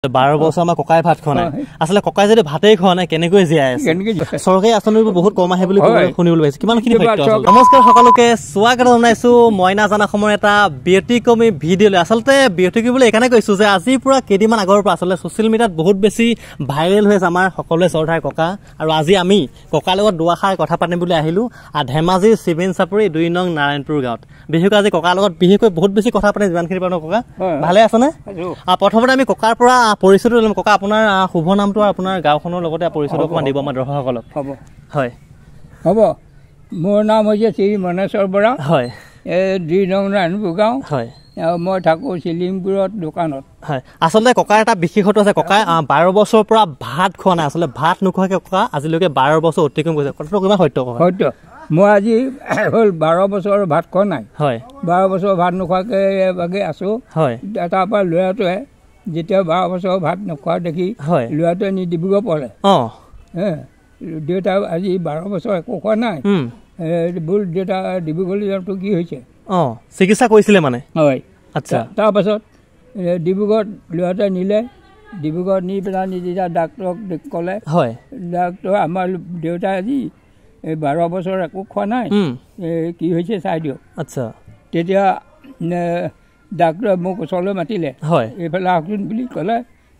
12 বছৰ আমাৰ ককাই ভাত খোৱা নাই। আচলতে ককাই যদি ভাতেই খোৱা নাই কেনেকৈ জীয়াই আছে? চৰকাৰী আঁচনিবোৰ বহুত কম আহে বুলি শুনিবলৈ পাইছো, কিমানখিনি সত্য? নমস্কাৰ সকলোকে স্বাগত জনাইছো মইনা জানা অসমৰ এটা ব্যতিক্ৰমী ভিডিঅ'লৈ। আচলতে ব্যতিক্ৰমী বুলি এইকাৰণে কৈছো যে আজিৰ পৰা কেইদিনমান আগৰ পৰা আচলতে ছ'চিয়েল মিডিয়াত বহুত বেছি ভাইৰেল হৈ আছে আমাৰ সকলোৱে শ্ৰদ্ধাৰ ককা। আৰু আজি আমি ককাৰ লগত দুআষাৰ কথা পাতিম বুলি আহিলো ধেমাজিৰ চিমেন চাপৰি 2 নং নাৰায়ণপুৰ গাঁৱত। বিশেষকৈ আজি ককাৰ লগত বিশেষকৈ বহুত বেছি কথা পাতিম যিমানখিনি পাৰোঁ। ককা ভালে আছেনে? প্ৰথমতে আমি ককাৰ পৰা পৰিচয়টো ল'ম। ককা, আপোনাৰ শুভ নামটো আৰু আপোনাৰ গাঁওখনৰ লগতে পৰিচয়টো অকণমান দিব আমাৰ দৰ্শকসকলক। হ'ব হয়, হ'ব। মোৰ নাম হৈছে শ্ৰী মনেশ্বৰ বৰা। হয়, এই 2 নং নাৰায়ণপুৰ গাঁও। হয়, মই থাকোঁ চিলিমপুৰত দোকানত। হয়, আচলতে ককাৰ এটা বিশেষত্ব আছে। ককাই 12 বছৰৰ পৰা ভাত খোৱা নাই। আচলতে ভাত নোখোৱাকৈ ককা আজিলৈকে 12 বছৰ অতিক্ৰম কৰিছে। কথাটো কিমান সত্য? সত্য। মই আজি হ'ল 12 বছৰ ভাত খোৱা নাই। হয়, 12 বছৰ ভাত নোখোৱাকৈ এভাগে আছোঁ। হয়, তাৰপৰা ল'ৰাটোৱে যেতিয়া 12 বছৰ ভাত নোখোৱা দেখি ল'ৰাটোৱে নি ডিব্ৰুগড় পালে। দেউতা আজি 12 বছৰ একো খোৱা নাই, বোল দেউতা ডিব্ৰুগড়লৈ যাওঁতে কি হৈছে? চিকিৎসা কৰিছিলে মানে? হয়। আচ্ছা। তাৰপাছত ডিব্ৰুগড়ত ল'ৰাটোৱে নিলে। ডিব্ৰুগড়ত নি পেলাই নি যেতিয়া ডাক্তৰক ক'লে, হয়, ডাক্তৰ আমাৰ দেউতা আজি এই 12 বছৰ একো খোৱা নাই, কি হৈছে চাই দিয়ক। আচ্ছা। তেতিয়া ডাক্তৰে মোক ওচৰলৈ মাতিলে। হয়, এইফালে আহকচোন বুলি ক'লে।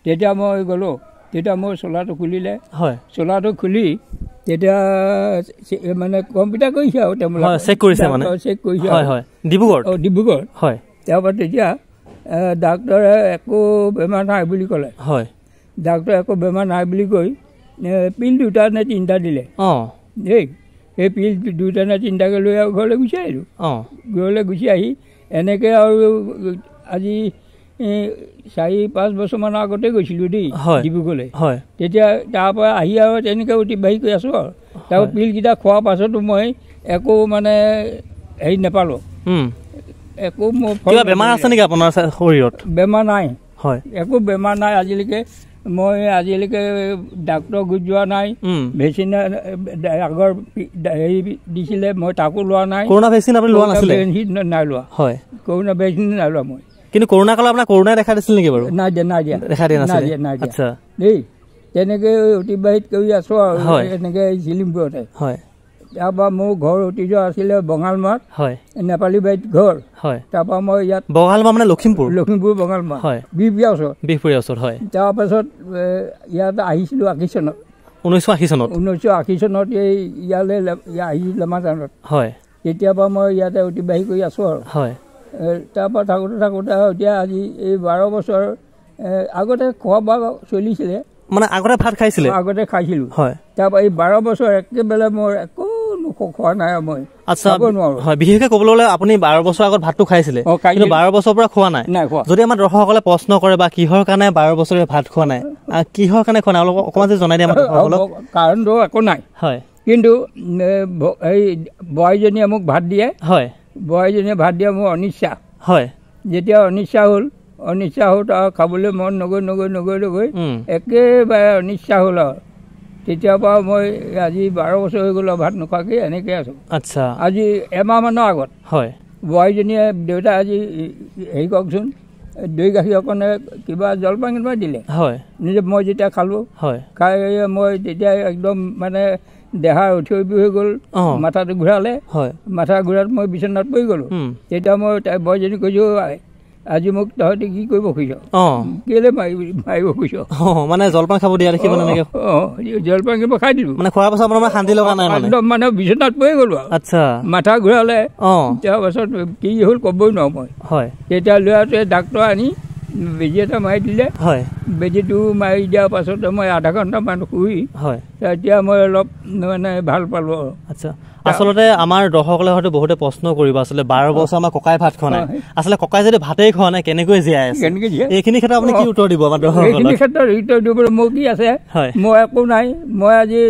তেতিয়া মই গ'লোঁ। তেতিয়া মোৰ চোলাটো খুলিলে। হয়, চোলাটো খুলি তেতিয়া মানে কম্পিউটাৰ কৰিছে আৰু তেওঁলোকে চেক কৰিছে, মানে চেক কৰিছে। হয় হয়, ডিব্ৰুগড়। অঁ, ডিব্ৰুগড়। হয়। তাৰপৰা তেতিয়া ডাক্তৰে একো বেমাৰ নাই বুলি ক'লে। হয়, ডাক্তৰে একো বেমাৰ নাই বুলি কৈ পিল 2টা নে 3টা দিলে। অঁ, দেই, সেই পিল 2টা নে 3টাকে লৈ আৰু ঘৰলৈ গুচি আহিলোঁ। অঁ, ঘৰলৈ গুচি আহি এনেকৈ আৰু আজি 4-5 বছৰমানৰ আগতে গৈছিলোঁ দেই ডিব্ৰুগড়লৈ। হয়, তেতিয়া তাৰপৰা আহি আৰু তেনেকৈ অতিবাহিত কৰি আছোঁ আৰু। তাৰপৰা পিলকেইটা খোৱাৰ পাছতো মই একো মানে হেৰি নাপালোঁ। একো মোৰ কিবা বেমাৰ আছে নেকি আপোনাৰ শৰীৰত? বেমাৰ নাই। হয়, একো বেমাৰ নাই আজিলৈকে। মই আজিলৈকে ডাক্তৰ গুৰিত যোৱা নাই। ভেকচিন আগৰ হেৰি দিছিলে, মই তাকো লোৱা নাই। কৰোণা ভেকচিন আপুনি লোৱা নাছিলে? নাই লোৱা। হয়, কৰোণা ভেকচিন নাই লোৱা মই। কিন্তু কৰোণা কালত আপোনাৰ কৰোণাই দেখা দিছিল নেকি বাৰু? নাই দিয়া, নাই দিয়া, দেখা দিয়া নাছিলে। নাই দিয়া। আচ্ছা। দেই, তেনেকৈ অতিবাহিত কৰি আছোঁ আৰু এনেকৈ চিলিমপুৰতে। হয়। তাৰপৰা মোৰ ঘৰ অতীজ আছিলে বঙালমৰাত। হয়, নেপালী বাৰীত ঘৰ। হয়। তাৰপৰা মই ইয়াত বঙালমৰা মানে লখিমপুৰ? লখিমপুৰ বঙালমৰা। হয়, বিহপুৰীয়া ওচৰত। বিহপুৰীয়া ওচৰত। হয়। তাৰপাছত ইয়াত আহিছিলোঁ 80 চনত। 1980 চনত? 1980 চনত এই ইয়ালৈ আহিছিলোঁ লেমাজানত। হয়। তেতিয়াৰ পৰা মই ইয়াতে অতিবাহিত কৰি আছোঁ আৰু। হয়। তাৰপৰা থাকোঁতে থাকোঁতে এতিয়া আজি এই 12 বছৰ। আগতে খোৱা বোৱা চলিছিলে। মানে আগতে ভাত খাইছিলে? আগতে খাইছিলোঁ। হয়। তাৰপৰা এই 12 বছৰ একেবাৰে মোৰ একো খোৱা নাই মই। আচ্ছা। হয়, বিশেষকৈ ক'বলৈ গ'লে আপুনি 12 বছৰ আগত ভাতটো খাইছিলে, কিন্তু 12 বছৰৰ পৰা খোৱা নাই। যদি আমাৰ দৰ্শকসকলে প্ৰশ্ন কৰে বা কিহৰ কাৰণে 12 বছৰে ভাত খোৱা নাই, কিহৰ কাৰণে খোৱা নাই, অলপ অকণমান যদি জনাই দিয়ে আমাৰ দৰ্শকসকলক। কাৰণটো একো নাই। হয়। কিন্তু এই বোৱাৰীজনীয়ে মোক ভাত দিয়ে। হয়। বোৱাৰীজনীয়ে ভাত দিয়ে, মোৰ অনিচ্ছা। হয়। যেতিয়া অনিচ্ছা হ'ল, অনিচ্ছা হ'ল আৰু খাবলৈ মন নগৈ নগৈ নগৈ নগৈ একেবাৰে অনিচ্ছা হ'ল আৰু। তেতিয়াৰ পৰা মই আজি 12 বছৰ হৈ গ'ল ভাত নোখোৱাকৈ এনেকৈ আছোঁ। আচ্ছা। আজি এমাহমানৰ আগত। হয়। বোৱাৰীজনীয়ে দেউতা আজি হেৰি কওকচোন, দৈ গাখীৰ অকণে কিবা জলপান কিবা দিলে। হয়। নিজে মই যেতিয়া খালোঁ, হয়, খাই মই তেতিয়া একদম মানে দেহা উঠি হৈ গ'ল, মাথাটো ঘূৰালে। হয়। মাথা ঘূৰাত মই বিচনাত পৰি গ'লোঁ। তেতিয়া মই বোৱাৰীজনী কৈছোঁ, আজি মোক তহঁতি কি কৰিব খুজিছ? কেলৈ মাৰিব খুজিছ? মানে জলপান খাব দিয়া দেখি মানে? অঁ, জলপান কিবা খাই দিলোঁ। মানে খোৱাৰ পাছত আপোনাৰ শান্তি লগা নাই মানে? একদম মানে বিচনাত পৰি গ'লোঁ আৰু। আচ্ছা। মাথা ঘূৰালে। তাৰপাছত কি হ'ল ক'বই নোৱাৰোঁ মই। হয়। তেতিয়া ল'ৰাটোৱে ডাক্তৰ আনি বেজী এটা মাৰি দিলে। হয়। বেজীটো মাৰি দিয়াৰ পাছতে মই আধা ঘণ্টামান শুই, হয়, তেতিয়া মই অলপ মানে ভাল পালোঁ আৰু। আচ্ছা। আচলতে আমাৰ দৰ্শকসকলে হয়তো বহুতে প্ৰশ্ন কৰিব, আচলতে 12 বছৰ আমাৰ ককাই ভাত খোৱা নাই, আচলতে ককাই যদি ভাতেই খোৱা নাই কেনেকৈ জীয়াই আছে? এইখিনি ক্ষেত্ৰত আপুনি কি উত্তৰ দিব আমাৰ দৰ্শকসকলক? এইখিনি ক্ষেত্ৰত উত্তৰ দিবলৈ মোৰ কি আছে? মোৰ একো নাই। মই আজি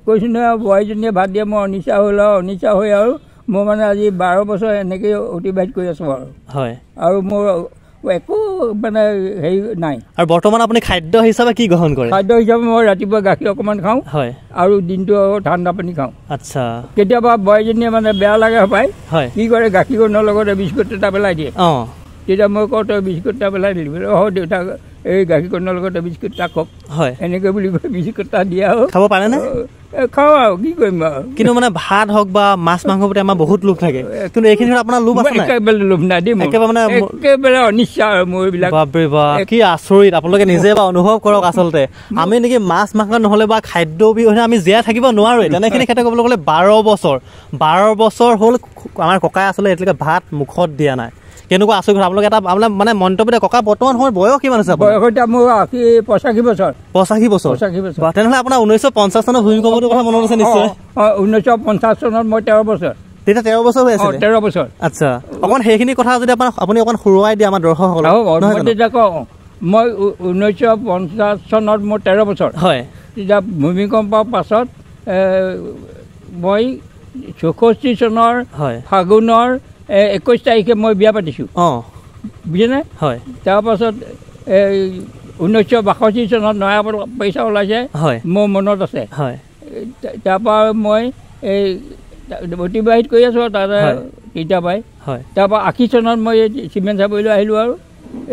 কৈছোঁ নহয়, বোৱাৰীজনীয়ে ভাত দিয়ে, মই অনিচ্ছা হ'ল আৰু অনিচ্ছা হৈ আৰু মই মানে আজি 12 বছৰ এনেকৈ অতিবাহিত কৰি আছোঁ আৰু। হয়। আৰু মোৰ একো মানে হেৰি নাই। আৰু বৰ্তমান আপুনি খাদ্য হিচাপে কি গ্ৰহণ কৰে? খাদ্য হিচাপে মই ৰাতিপুৱা গাখীৰ অকণমান খাওঁ। হয়। আৰু দিনটো ঠাণ্ডা পানী খাওঁ। আচ্ছা। কেতিয়াবা বোৱাৰীজনীয়ে মানে বেয়া লাগে পায়, হয়, কি কৰে গাখীৰকণৰ লগতে বিস্কুট এটা পেলাই দিয়ে। অঁ। তেতিয়া মই কওঁ, তই বিস্কুট এটা পেলাই দিলি? অঁ দেউতা, এই গাখীৰকণৰ লগত বিস্কুট এটা খাওক, হয়, এনেকৈ বুলি কৈ বিস্কুট এটা দিয়া হ'ল। খাব পাৰেনে? খাওঁ আৰু কি কৰিম আৰু। কিন্তু মানে ভাত হওক বা মাছ মাংসৰ প্ৰতি আমাৰ বহুত লোভ থাকে, কিন্তু এইখিনি আপোনাৰ লোভ আছে নাই? একেবাৰে লোভ নাই দেই, একেবাৰে মানে একেবাৰে অনিচ্ছা আৰু মোৰ এইবিলাক। বাপৰে বাপ, কি আচৰিত! আপোনালোকে নিজে বা অনুভৱ কৰক, আচলতে আমি নেকি মাছ মাংস নহ'লে বা খাদ্য অবিহনে আমি জীয়াই থাকিব নোৱাৰোৱে। তেনেখিনি ক্ষেত্ৰত ক'বলৈ গ'লে 12 বছৰ হ'ল আমাৰ ককাই আচলতে এতিয়ালৈকে ভাত মুখত দিয়া নাই। কেনেকুৱা আচৰিত কথা! আপোনালোকে এটা আপোনাৰ মানে মন্তব্য দিয়ে। ককা বৰ্তমান সময়ত বয়স কিমান হৈছে? বয়স এতিয়া মোৰ 85 বছৰ। 85 বছৰ। তেনেহ'লে আপোনাৰ 1950 চনৰ ভূমিকম্পটোৰ কথা মনত আছে নিশ্চয়? 1950 চনত মই 13 বছৰ। তেতিয়া 13 বছৰ হৈ আছিলে? 13 বছৰ। আচ্ছা, অকণমান সেইখিনি কথা যদি আপুনি অকণমান সুৰুৱাই দিয়ে আমাৰ দৰ্শকসকলক। মই তেতিয়া কওঁ, মই 1950 চনত মোৰ 13 বছৰ। হয়। তেতিয়া ভূমিকম্পৰ পাছত মই 64 চনৰ ফাগুনৰ 21 তাৰিখে মই বিয়া পাতিছোঁ। বুজিছেনে? হয়। তাৰপাছত 1962 চনত নয়া পইচা ওলাইছে, মোৰ মনত আছে। হয়। তাৰপৰা মই এই অতিবাহিত কৰি আছোঁ তাতে তেতিয়াৰ পৰাই। হয়। তাৰপৰা 80 চনত মই এই চিমেণ্ট চাপৰিলৈ আহিলোঁ আৰু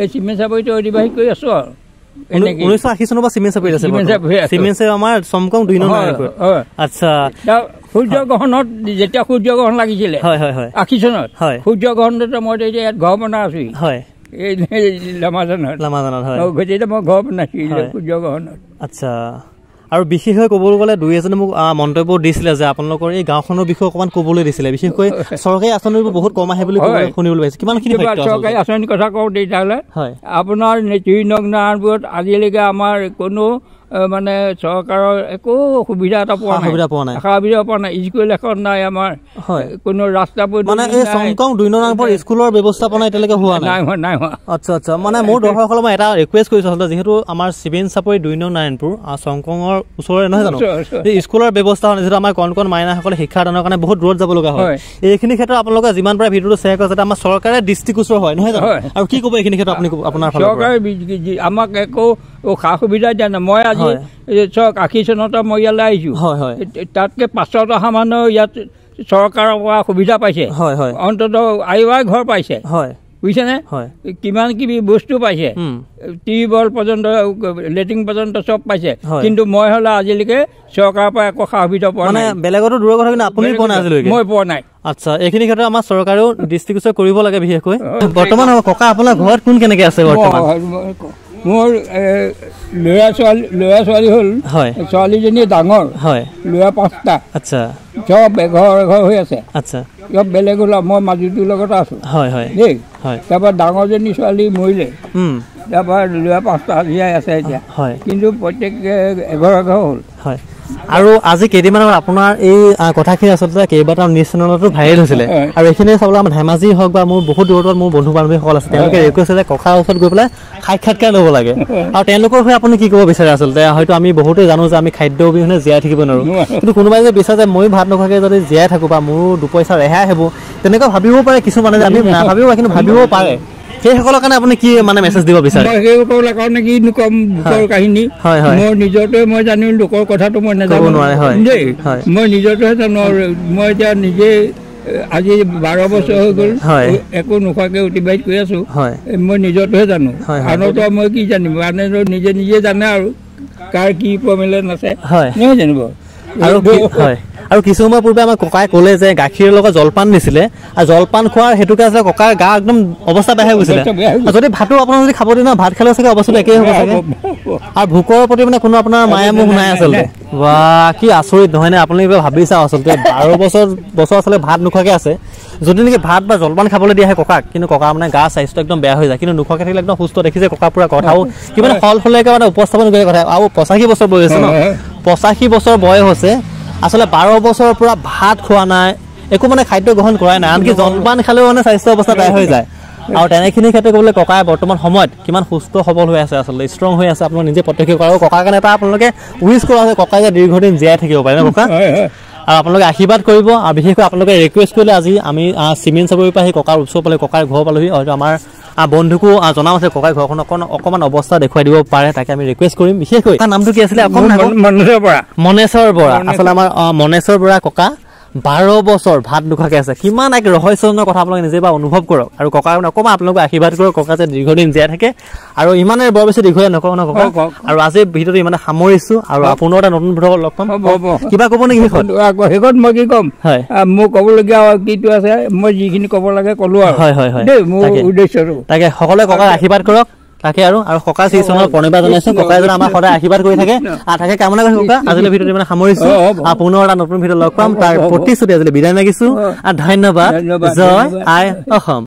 এই চিমেণ্ট চাপৰিটো অতিবাহিত কৰি আছোঁ আৰু। 1980 চনৰ পৰা চিমেণ্ট চাপৰিত আছে। চিমেণ্ট চাপৰি আমাৰ চমকং 2 নং। আচ্ছা। সূৰ্যগ্ৰহণত যেতিয়া সূৰ্যগ্ৰহণ লাগিছিলে 80 চনত, সূৰ্যগ্ৰহণতে মই তেতিয়া ইয়াত ঘৰ বনাই আছোঁ। হয়। এই লামাজানত। লামাজানত, হয়। তেতিয়া মই ঘৰ বনাইছোঁ সূৰ্যগ্ৰহণত। আচ্ছা। আৰু বিশেষকৈ ক'বলৈ গ'লে দুই এজনে মোক মন্তব্য দিছিলে যে আপোনালোকৰ এই গাঁওখনৰ বিষয়ে অকণমান ক'বলৈ দিছিলে, বিশেষকৈ চৰকাৰী আঁচনিবোৰ বহুত কম আহে বুলি শুনিবলৈ পাইছোঁ। কিমানখিনি চৰকাৰী আঁচনিৰ কথা কওঁ তেতিয়াহ'লে? হয়। আপোনাৰ 2 নং নাৰায়ণপুৰত আজিলৈকে আমাৰ কোনো মানে চৰকাৰৰ একো সুবিধা এটা পোৱা নাই, সুবিধা পোৱা নাই, সুবিধা পোৱা নাই। স্কুল এখন নাই আমাৰ, কোনো ৰাস্তা মানে এই চমকং 2 নং নাৰায়ণপুৰ স্কুলৰ ব্যৱস্থাপনা এতিয়ালৈকে হোৱা নাই। নাই হোৱা, নাই হোৱা। আচ্ছা আচ্ছা। মানে মোৰ দৰ্শকসকলক মই এটা ৰিকুৱেষ্ট কৰিছোঁ আচলতে, যিহেতু আমাৰ চিমেণ্ট চাপৰি 2 নং নাৰায়ণপুৰ চমকঙৰ ওচৰৰে নহয় জানো, এই স্কুলৰ ব্যৱস্থা হোৱা নাই, যিহেতু আমাৰ কণ কণ মাইনাসকলে শিক্ষাদানৰ কাৰণে বহুত দূৰত যাব লগা হয়। এইখিনি ক্ষেত্ৰত আপোনালোকে যিমান পাৰে ভিডিঅ'টো শ্বেয়াৰ কৰে যাতে আমাৰ চৰকাৰে দৃষ্টিগোচৰ হয়, নহয় জানো? আৰু কি ক'ব এইখিনি ক্ষেত্ৰত আপুনি আপোনাৰ ফালৰ পৰা? চৰকাৰে আমাক একো সা সুবিধা দিয়া নাই। মই আজি চাওক 80 চনতে মই ইয়ালৈ আহিছোঁ, তাতকৈ পাছত অহা মানুহ ইয়াত চৰকাৰৰ পৰা সুবিধা পাইছে, অন্ততঃ আই ৱাই ঘৰ পাইছে, বুজিছেনে? কিমান কিবি বস্তু পাইছে, টিউবৱেল পৰ্যন্ত, লেট্ৰিন পৰ্যন্ত চব পাইছে। কিন্তু মই হ'লে আজিলৈকে চৰকাৰৰ পৰা একো সা সুবিধা পোৱা নাই। বেলেগতো দূৰৰ কথা, কিন্তু আপুনি পোৱা নাই আজিলৈকে? মই পোৱা নাই। আচ্ছা, এইখিনি ক্ষেত্ৰত আমাৰ চৰকাৰেও দৃষ্টিগোচৰ কৰিব লাগে বিশেষকৈ। বৰ্তমান ককা আপোনাৰ ঘৰত কোন কেনেকে আছে বৰ্তমান? মোৰ ল'ৰা ছোৱালী হ'ল, ছোৱালীজনী ডাঙৰ, ল'ৰা 5টা। আচ্ছা। চব এঘৰ এঘৰ হৈ আছে। আচ্ছা। চব বেলেগ হ'ল, মই মাজুটোৰ লগত আছোঁ। দেই। তাৰপৰা ডাঙৰজনী ছোৱালী মৰিলে, তাৰপৰা ল'ৰা 5টা জীয়াই আছে এতিয়া, কিন্তু প্ৰত্যেক এঘৰ এঘৰ হ'ল। হয়। আৰু আজি কেইদিনমান আগত আপোনাৰ এই কথাখিনি আচলতে কেইবাটাও নিউজ চেনেলতো ভাইৰেল হৈছিলে, আৰু এইখিনি চাবলৈ আমাৰ ধেমাজি হওক বা মোৰ বহুত দূৰত মোৰ বন্ধু বান্ধৱীসকল আছে, তেওঁলোকে ৰিকুৱেষ্ট কৰিছে ককাৰ ওচৰত গৈ পেলাই সাক্ষাৎকাৰ ল'ব লাগে। আৰু তেওঁলোকৰ হৈ আপুনি কি ক'ব বিচাৰে? আচলতে হয়তো আমি বহুতেই জানো যে আমি খাদ্য অবিহনে জীয়াই থাকিব নোৱাৰোঁ, কিন্তু কোনোবাই যে বিচাৰে যে ময়ো ভাত নোখোৱাকৈ যদি জীয়াই থাকোঁ বা মোৰো দুপইচা ৰেহাই হ'ব, তেনেকুৱা ভাবিব পাৰে কিছুমানে, যে আমি নাভাবিব পাৰে কিন্তু ভাবিব পাৰে। সেইসকলৰ কাৰণে আপুনি কি মানে মেছেজ দিব বিচাৰে? সেইসকলৰ কাৰণে কি কম, লোকৰ কাহিনী মোৰ নিজৰটোৱে মই জানো, লোকৰ কথাটো মই নাজানো দেই, মই নিজৰটোহে জানো। আৰু মই এতিয়া নিজে আজি 12 বছৰ হৈ গ'ল একো নোখোৱাকৈ অতিবাহিত কৰি আছোঁ, মই নিজৰটোহে জানো, আনৰতো মই কি জানিম? আনেতো নিজে নিজে জানে আৰু কাৰ কি প্ৰব্লেম আছে, নহয় জানিব? আৰু হয়। আৰু কিছু সময় পূৰ্বে আমাৰ ককাই ক'লে যে গাখীৰৰ লগত জলপান দিছিলে, আৰু জলপান খোৱাৰ সেইটোকে আছিলে ককাৰ গা একদম অৱস্থা বেয়া হৈ গৈছিলে। যদি ভাতো আপোনাৰ যদি খাব দিয়ে নহয়, ভাত খালেও চাগে অৱস্থাটো একেই হ'ব চাগে। আৰু ভোকৰ প্ৰতি মানে কোনো আপোনাৰ মায়া মোহ নাই আচলতে। বা কি আচৰিত নহয়নে? আপুনি এইবাৰ ভাবি চাওক আচলতে 12 বছৰ আচলতে ভাত নোখোৱাকৈ আছে, যদি নেকি ভাত বা জলপান খাবলৈ দিয়া হয় ককাক, কিন্তু ককা মানে গা স্বাস্থ্য একদম বেয়া হৈ যায়, কিন্তু নোখোৱাকৈ থাকিলে একদম সুস্থ। দেখিছে ককা পুৰা কথাও কিমান সলসলীয়াকৈ মানে উপস্থাপন কৰি কথা। আৰু 85 বছৰ বয়স হৈছে ন, 85 বছৰ বয়স হৈছে, আচলতে 12 বছৰৰ পৰা ভাত খোৱা নাই, একো মানে খাদ্য গ্ৰহণ কৰাই নাই, আনকি জলপান খালেও মানে স্বাস্থ্য অৱস্থা বেয়া হৈ যায়। আৰু তেনেখিনি ক্ষেত্ৰত ক'বলৈ ককাই বৰ্তমান সময়ত কিমান সুস্থ সবল হৈ আছে, আচলতে ষ্ট্ৰং হৈ আছে, আপোনালোকে নিজে প্ৰত্যক্ষ কৰে। আৰু ককাৰ কাৰণে এটা আপোনালোকে উইচ কৰা আছে, ককাই যে দীৰ্ঘদিন জীয়াই থাকিব পাৰে ন ককা, আৰু আপোনালোকে আশীৰ্বাদ কৰিব। আৰু বিশেষকৈ আপোনালোকে ৰিকুৱেষ্ট কৰিলে আজি আমি চিমেণ্ট চাপৰিৰ পৰা সেই ককাৰ ওচৰ পালোহি, ককাৰ ঘৰ পালোহি। হয়তো আমাৰ বন্ধুকো জনাম আছে ককাই ঘৰখন অকণমান অৱস্থা দেখুৱাই দিব পাৰে, তাকে আমি ৰিকুৱেষ্ট কৰিম। বিশেষকৈ তাৰ নামটো কি আছিলে? অকণমান মনেশ্বৰ বৰা। মনেশ্বৰ বৰা, আচলতে আমাৰ মনেশ্বৰ বৰা ককা। 12 বছৰ ভাত নোখোৱাকৈ আছে। কিমান এক ৰহস্যজনক কথা আপোনালোকে নিজে বা অনুভৱ কৰক। আৰু ককা অকণমান আপোনালোকে আশীৰ্বাদ কৰক ককা যে দীৰ্ঘদিন জীয়াই থাকে। আৰু ইমানে বৰ বেছি দীঘলীয়া নকওঁ ন ককা, আৰু আজিৰ ভিডিঅ'টো ইমানে সামৰিছোঁ। আৰু পুনৰ এটা নতুন ভিডিঅ'ত লগ পাম। কিবা ক'ব নেকি শেষত? শেষত মই কি ক'ম, মোৰ ক'বলগীয়া কিটো আছে, মই যিখিনি ক'ব লাগে ক'লো আৰু। হয় হয় হয়, মোৰ উদ্দেশ্যটো তাকে সকলোৱে ককাক আশীৰ্বাদ কৰক। তাকে আৰু আৰু ককা শ্ৰীচৰণৰ প্ৰণিপাত জনাইছোঁ, ককাই যেন আমাক সদায় আশীৰ্বাদ কৰি থাকে আৰু তাকে কামনা কৰিছোঁ। ককা আজিলৈ ভিডিঅ'টো ইমানে সামৰিছোঁ, আৰু পুনৰ এটা নতুন ভিডিঅ' লগ পাম। তাৰ প্ৰতিশ্ৰুতি আজিলৈ বিদায় মাগিছোঁ। আৰু ধন্যবাদ। জয় আই অসম।